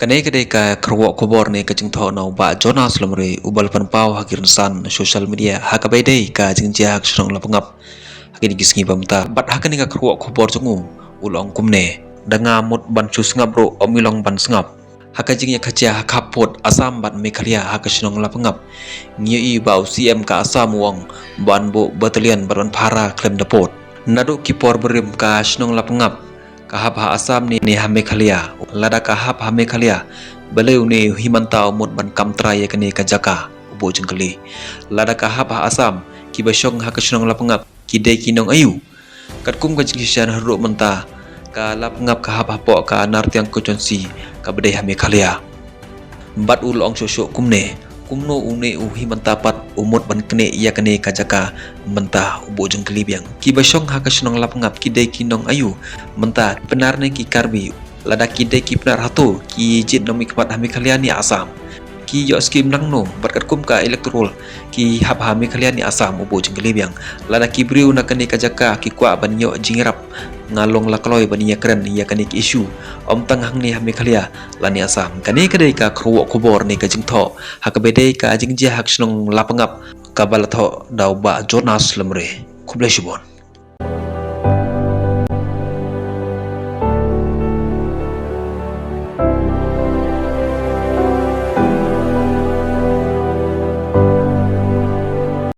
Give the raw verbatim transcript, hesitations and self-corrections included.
Kane ka dei ka kyrwoh khubor ne ka jingthoh na u Bah Jonas Lomre, u ba la pynpaw ha ki rynsan social media ha kaba ïadei ka jingjia ha ka shnong Lapangap ha kine ki sngi ba mynta. Bad ha kane ka kyrwoh khubor jong u, u la ong kumne: Da nga mut ban shu sngap ruh ym i long ban sngap. Ha ka jingïakajia ha ka hapoh Assam bad Meghalaya ha ka shnong Lapangap, ngi ïohi ba u C M ka Assam u ong ban buh battalion bad ban pahara khlem da pud. Naduh ki por barim ka shnong Lapangap ka hap ha Assam ne, ne ha Meghalaya. Lada ka hap ha Meghalaya, balei une u Himanta u mut ban kam trai ïa kane ka jaka, u buh jingkylli. Lada ka hap ha Assam, kiba shong ha ka shnong Lapangap ki dei ki nong aïu? Katkum ka jingkyrshan haduh mynta, ka Lapangap ka hap hapoh ka Nartiang constituency kaba dei ha Meghalaya. Bad u la ong shuh shuh kumne: Kumno une u Himanta pat u mut ban knieh ïa kane ka jaka mynta, u buh jingkylli biang. Kiba shong ha ka shnong Lapangap ki dei ki nong aïu mynta, Pnar ne ki Karbi? Lada ki dei ki Pnar, hato ki jied nongmihkhmat ha Meghalaya ne Assam? Ki ïoh skim nangno? Bad katkum ka electoral, ki hap ha Meghalaya ne Assam, u buh jingkylli biang. Lada ki briew na kane ka jaka ki kwah ban ïoh jingïarap, nga long la kloi ban ïakren ïa kane ka issue, ym tang hangne ha Meghalaya lane Assam. Kane ka dei ka kyrwoh khubor ne ka jingthoh ha kaba ïadei ka jingjia ha ka shnong Lapangap, kaba la thoh da u Bah Jonas Lomre. Khublei shibun.